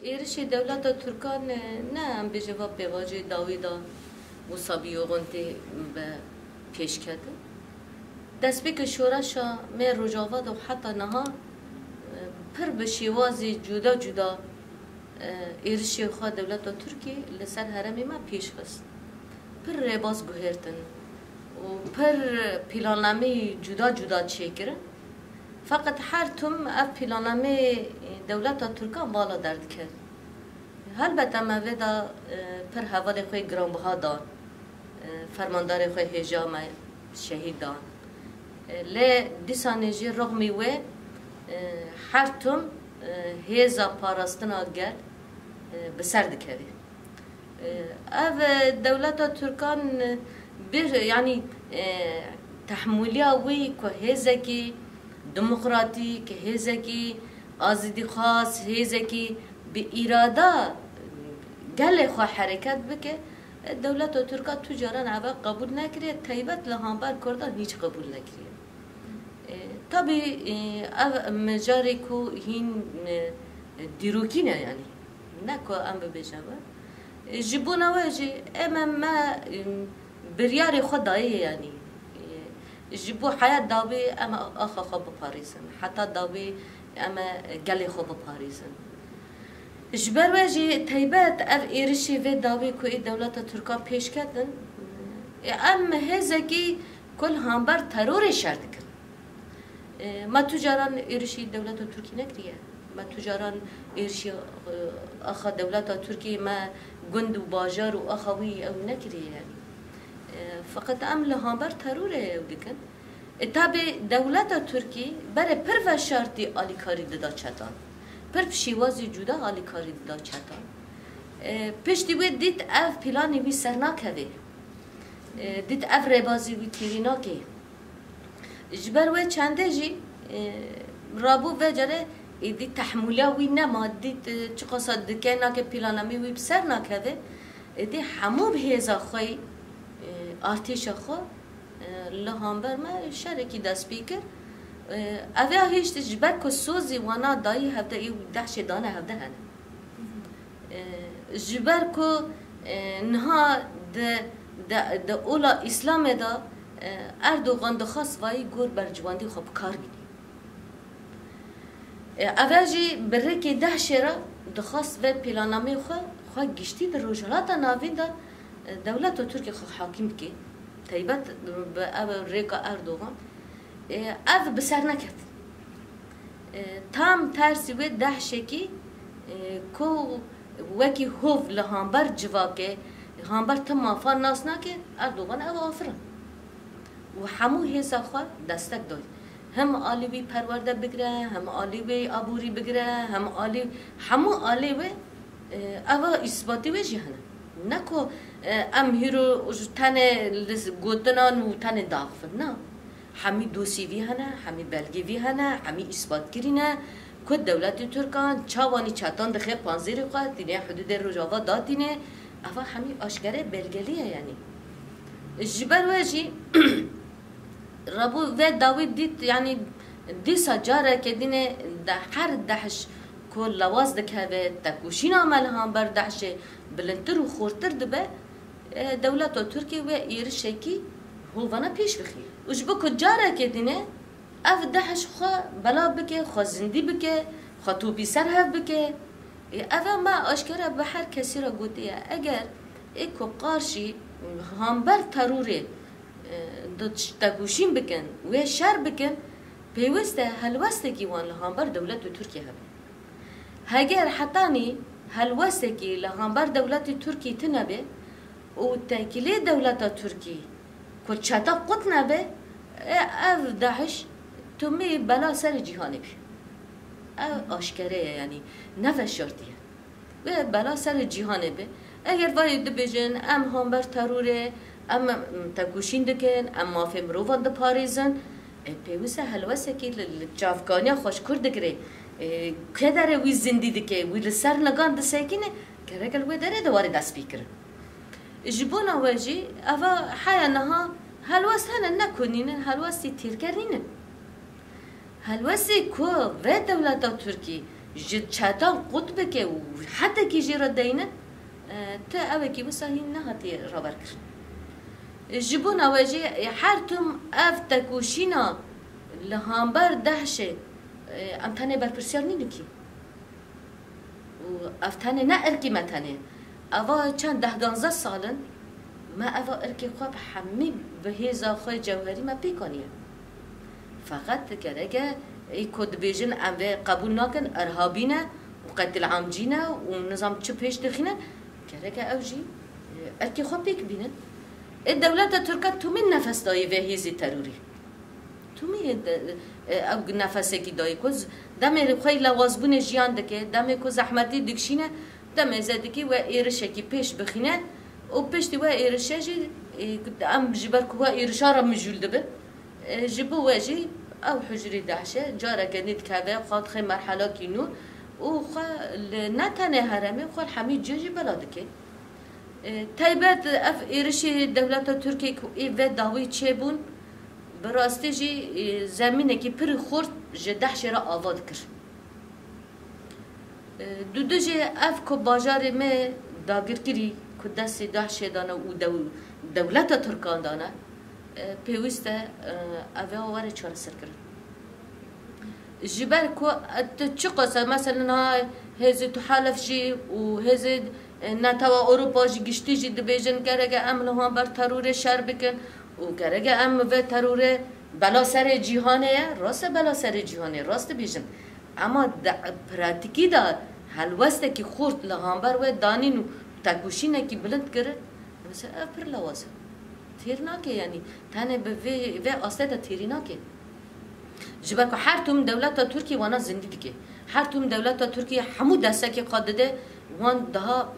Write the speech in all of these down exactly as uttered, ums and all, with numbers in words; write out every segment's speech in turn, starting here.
Êrişê dewleta Tirkan, e, ne em bêje va pêvajoyê dawî de wisa bi yoxin tê bi pêş ketin. Destpêkê şoreşa me Rojava de û heta niha, e, pir bi şêwazê cuda cuda, e, êrişê xwe dewleta Tirkiyê li ser herêmê me pêş xist. Pir rêbaz guhertin û pir planameyê cuda cuda çêkirin. Feqet her tim ev planameyê dewleta Tirkan vala derdikevin. Helbet em vê de, e, pir hevalê xwe giranbiha dan, e, fermandarê xwe hêja me şehîd dan. E, lê dîsanê jî rixmî wê, e, her tim, e, hêza parastina gel, e, bi ser dikeve. E, ev, e, dewleta Tirkan, e, bir, yanî, e, tehmûliya wî ku hêzekî demokratîk, hêzekî azîdîxwaz, hêzekî bi îrada gelê xwe hereket bike, e, dewleta Tirka tu caran eve qebûl nekiriye, teybet li hember Kurdan hîç qebûl nekiriye. E, tabî, e, ev mijarê ku hîn, e, dîrokî ne, yanî ne ku em bibêjin ve. E, ji bona we jî eme me, e, biryarê xwe daye, yanî, e, ji bo heya dawî em axa xwe biparêzin, heta dawî em gelê xwe biparêzin. Ji ber we jî teybet ev êrişê vê dawî ku ê dewleta Tirkan pêş ketin, e, em hêzekî ku li hember terorê şer dikin. E, me tu caran êrişî dewleta Tirkî nekiriye. Me tu caran êrişî, e, axa dewleta Tirkî me gund û bajar û axa wî ew nekiriye yanî. E, feqet em li hember terorê ew dikin. E, tabê dewleta Tirkî berê pir veşartî alîkarî dida çetan. Pir bi şêwazî cuda alîkarî dida çetan. E, piştî wê dît ev planê wî ser nakeve. E, dît ev rêbazî wî têrî nake. Ji ber wê çendê jî, e, rabû vê carê êdî tehmûliya wî nema, dît, e, çiqasa dike nake planamê wî bi ser nakeve, êdî hemû bi hêza xwe yî, e, artêşa xwe, e, li hember me şerekî dest pê kir. E, ev ya hişt ji ber ku sozê wana dayî hevde ê dehşê dane hevde hene. E, ji ber ku, e, niha di, di, di ola Îslamê de, e, Erdogan dixwest vayî gor bercivandî xwe bi kar bînî. E, ev jî bi rêkê dehşê re dixwest vê planameyê xwe, xwe giştî di Rojhilata Navîn de, e, dewleta Tirkiyê xwe hakîm bike. Teybet bi ev rêka Erdogan. E, ev bi ser neket. E, tam tersî wê dehşekî, e, ku wekî hov li hamber civakê, hamber tim mafan nas nake, Erdogan ew afirin. Û hemû hêza xwe destek dayî. Hem alî wî perwerde bigire, hem alî wê aborî bigire, hem alî, hemû alê wê, e, eva îsbatî wê jî hene. Ne ku, e, em hîro ji tenê li gotinan û tenê daxivin. Na. Hemî dosî vî hene, hemî belgê vî hene, hemî îsbatkirî ne ku dewletê Tirkan çawanî çetan dixe panzêrê xwe, tîne hududê Rojava datîne. Eva hemî aşkere belgelî ye yanî. Ji ber we jî rabû vê dawî dît, yanî dîsa careke dîne de her dehş ku lewaz dikeve, tekoşîna me li hamber dehşê bilindtir û xurtir dibe, e, dewleta Tirkiyê wê êrişekî hovana pêş bixî. Û ji bo ku careke dîne ev dehş xwe bela bike, xwe zindî bike, xwe topî ser hev bike, e, ev me aşkere bi her kesî re gotiye. Eger ê ku qarşî hamber terorê, e, di tekoşîn bikin, wê şer bikin, pêwist e helwestekî wan li hamber dewleta Tirkiyê hebe. Heger hetanî helwestekî li hamber dewletê Tirkî tune be û tekilê dewleta Tirkî ku çeta qut nebe, e, ev DAIŞ tumî bela serê cîhanê bî. Ev aşkere ye, yanî ne veşartî ye. Wê bela serê cîhanê be. Eger vayê dibêjin, em hamber terorê, em, em tekoşîn dikin, em mafê mirovan diparêzin, e, pêwist e helwesekî li, li çavkaniya xwe ji kur digire, e, kê derê wî zindî dike, wî li ser nigan disekîne, gereke li wê derê de were destpêkirin. Ji bona we jî eva heya niha helwest hene, ne ku nînin, helwestî têrker nînin. Helwestê ku vê dewleta Tirkî Ji çetan qut bike û hetekî jê re deyne, e, ti ewekî wisa hîn nehatiye raberkirin. Ji bona we jî, e, her tim ev tekoşîna li hamber DAIŞê, e, em tenê berpirsiyar nînin kî. Û ev tenê ne irkî me tenê. Eva çend deh ganzdeh sal in, me eva irkê xwe bi hemî bi hêza xwe cewherî me pêk aniye. Feqet gereke ê ku dibêjin em vê qebûl nakin, irhabî ne û qetil'amcî ne û nizam çi pêş dixîne, gereke ew jî, e, irkê xwe pêk bînin. Ê dewleta Tirk e tûmî nefes dayê vê hêzê terorî. Tûmî de, e, ew nefesekî dayê ku z-, demê xwe lewazbûnê jiyan dike, demê ku zehmetî dikişîne, demê zedikî we êrişekî pêş bixîne û piştî we êrişe jî, e, em ji ber ku we êrişa re mijûl dibin, e, ji bo we jî ew hicrî DAIŞê careke nî dikeve, xwe dixe merhelakî nû û xwe li ne tenê herêmê, xwe li hemî cihê jî bela dike. E, taybet ev êrişê dewleta Tirkiyê ku ê vê dawî çêbûn, bi rastî jî, e, zemînekî pir xurt ji DAIŞê re ava dikir. E, dû dijî ev ku bajarê me dagirkirî ku destê DAIŞê dane û dew-, dewleta Tirkan dane, e, pêwîst e, e, ev ê were çareserkirin. Ji ber ku, e, tu çiqas e, mesela niha hêzê Tuhalef jî û hêzê, e, Netewa Ewropa jî giştî jî dibêjin gereke em li hember terorê şer bikin û gereke em vê terorê bela serê cîhanê ye. Rast e, bela serê cîhanê, rast dibêjin. Ema di pratîkî de helwestekî xurt li hember wê danîn û tekoşînekî bilind kirin, mesela ev pir lawaz e. Têr nake, yanî tenê bi vê, vê astê de têrî nake. Ji ber ku her tim dewleta Tirkiyê wana zindî dike. Her tim dewleta Tirkiyê hemû destekê xwe dide wan daha,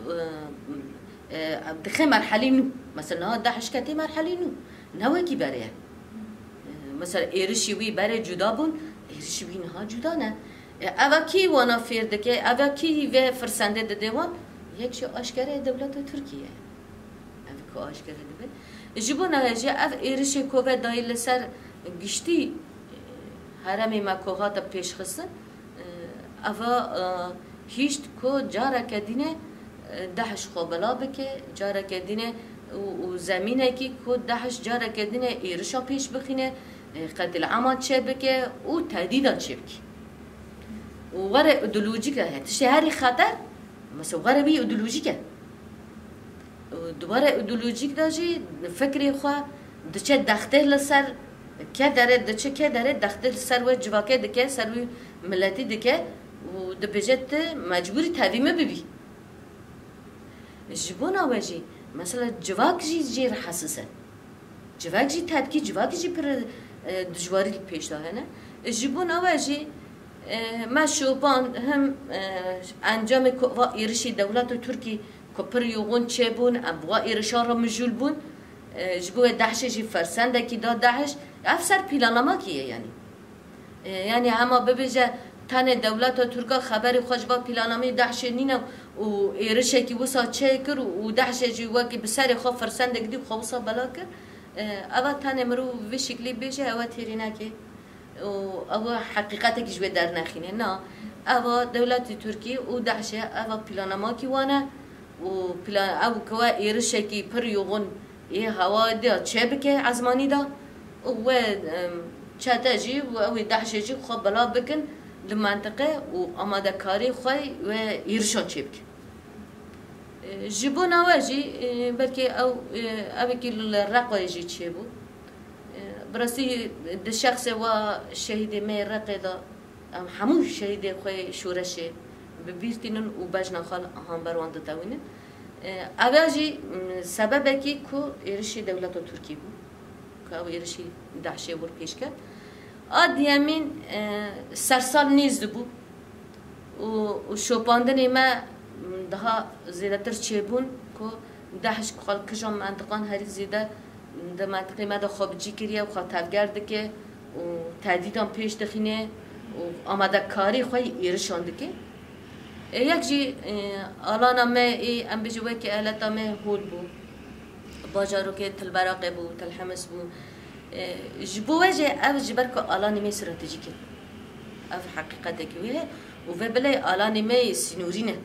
e, e, dixe merhelî nû. Mesela niha DAIŞ ketê merhelî nû. Ne wekî berê ye. E, mesela êrişî wî berê cuda bûn, êrişî wî niha cuda ne. E, eva kî wana fêr dike, eva kî vê firsendê dide wan? Yek jî aşkere ye dewleta Tirkiyê ye. Ev ku aşkere dibe. Ji bona hejê ev êrişê ku ve dayî li ser giştî, e, herêmê me ku hate pêşxistin, e, eva, e, hişt ku careke dîne, e, DAIŞ xwe bela bike, careke dîne û, û zemînekî ku DAIŞ careke dîne êrişa pêş bixîne, e, qetil'aman çêbike û tehdîdan çêbike. Û were îdeolojîk e, tiştê herî xeter, mesela were wî îdeolojîk e. Û di were îdeolojîk de jî fikrê xwe diçe dextê li ser kê derê, diçe kê derê dextê li ser wê civakê dike, ser wî miletî dike û dibêje tu mecbûrî tevî min bibî. Ji bona we jî, mesela civak jî jê re hesis e. Civak jî tepkî, civak jî pir, e, dijwarî li pêş de hene. Ji bona we jî, e, me şopand him, e, encamê ku va êrişî dewleta Tirkî ku pir yoxûn çêbûn, em bi wa êrişan re mijûl bûn. E, ji bo wê DAIŞê jî fersendekî da DAIŞ. Ev ser planlamakî ye yanî. E, yanî hema bibêje tenê dewleta Tirka xeberê xwe ji va planameyê DAIŞê nîne û êrişekî wisa çêkir û, û DAIŞê jî wekî bi serê xwe firsendek dî xwe wisa bela kir. E, eva tenê mirov vê şiklî bêje, ewa têrî neke. Û ew heqîqetekî ji wê dernexîne. Na, eva dewletê Tirkî û DAIŞê eva planlamakî wan e û plan, ew ku we êrişekî pir yoxûn ê hewa de çêbike ezmanî de û we, em, çete jî û ew ê DAIŞê jî xwe bela bikin li mentiqe û amadekarî xwe we êrişan çêbike. E, ji bona we jî, e, belkî ew, e, evekî li Reqoyê jî çêbû. E, bi rastî di şexsê wa şehîdê me yê Reqê de em hemû şehîdê xwe yê şoreşê bi bîr tînin û bejna xwe li hember wan ditewînin. E, ev ya jî, m, sebebekî ku êrişî dewleta Tirkî bû, ku ew êrişî DAIŞê wir pêş ket. A diyemîn, e, sersal nêz dibû û, û şopandinê me, m, daha zêdetir çêbûn ku DAIŞ ku xwe li kîjan mentiqan herî zêde di mentiqê me de xwe bi cî kiriye û xwe tevger dike û tehdîdan pêş dixîne û amadekarî xwe yê êrişan dike. E, yek jî, e, alana me ê, em bêjin wekî eleta me hol bû. Bajarokê Til Beraqê bû, Til Hemis bû. E, ji bo we jî ev ji ber ku alanê me stratejîk e. Ev heqîqetekî wê ye. Û vê bilê alanê me yê sînorî ne.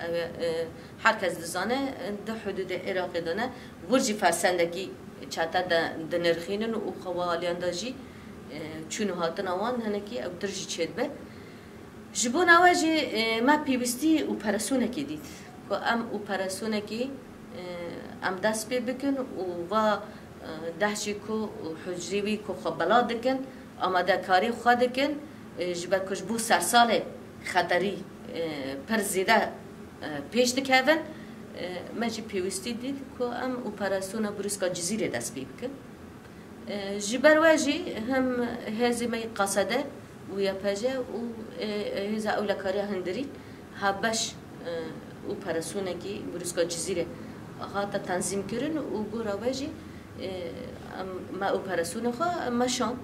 Ew, e, her kes dizane, e, di hudûdê Iraqê de ne. Wir jî fersendekî çete de dinirxînin û xwe aliyan de jî, e, çûn û hatina wan hinekî ewtir jî çêdibe. Ji bona we jî, e, me pêwîstî operasyonekê dît. Ku em operasyonekê, e, em dest pê bikin û va, e, dehşê ku hicrê wî ku xwe bela dikin, amadekarî xwe dikin, e, ji ber ku ji bo sersalê xeterî, e, pir zêde, e, pêş dikevin, e, me jî pêwîstî dît ku em operasyona Brûska Cizîrê dest pê bikin. E, ji ber we jî hem hêzê me yê Qasede û Y P J û, e, e, hêza ewlekariya Hindirî ha beş, e, operasyonekî Brûska Cizîrê hate tenzîm kirin û gora we jî, e, em, me operasyona xwe meşand.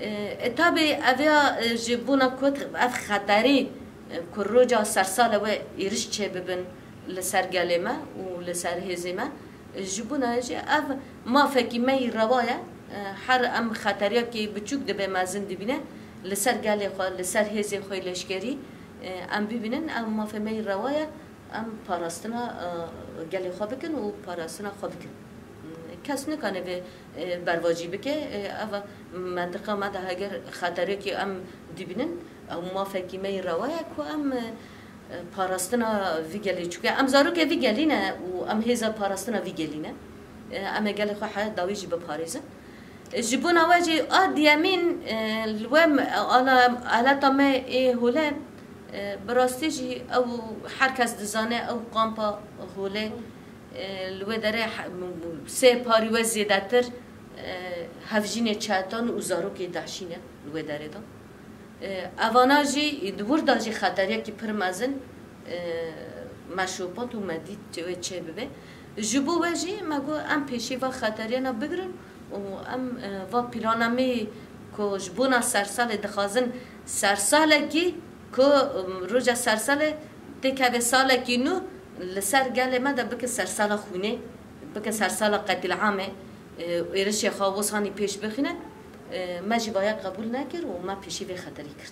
E, e, tabî ev ya, e, ji bona ku ev xeterî, e, ku roja sersala we êriş çêbibin li ser gelê me û li ser hêzê me, e, ji bona jî ev mafekî me yî rewa ye. E, her em xeteriyekê biçûk dibe mezin dibîne, li ser gelê xwe, li ser hêzê xwe leşkerî, e, em bibînin, ev mafê me yî rewa ye. Em parastina, e, gelê xwe bikin û parastina xwe bikin. Kes nikane vê, e, bervajî bike. E, ev mentiqa me de heger xeterekî em dibînin, ew mafekî me yî rewa ye ku em, e, parastina vî gelê, çûke em zarokê vî gelî ne û em hêza parastina vî gelî ne. E, em ê gelê xwe heyat dawî jî biparêzin. Ji bona we jî a diyemîn, e, li we m-, ala, aleta me ê hole, e, bi rastî jî ew her kes dizane ew kampa hole, e, li wê derê he-, m-, m-, sê parî we zêdetir, e, hevjînê çetan û zarokê dehşî ne li wê derê de. E, evana jî di wir de jî xeteriyekî pir mezin, e, me şopand û me dît wê çê bibe. Ji bo we jî me got em pêşî va xeteriyana bigirin û em, e, va plana me ku ji bona sersalê dixwazin sersalekî ku, em, roja sersalê têkeve salekî nû li ser gelê me de bike sersala xwînê, bike sersala qetîlamê, e, êrişê xwe wisanî pêş bixîne, e, me jî vaya qebûl nekir û me pêşî vê xeterî kir.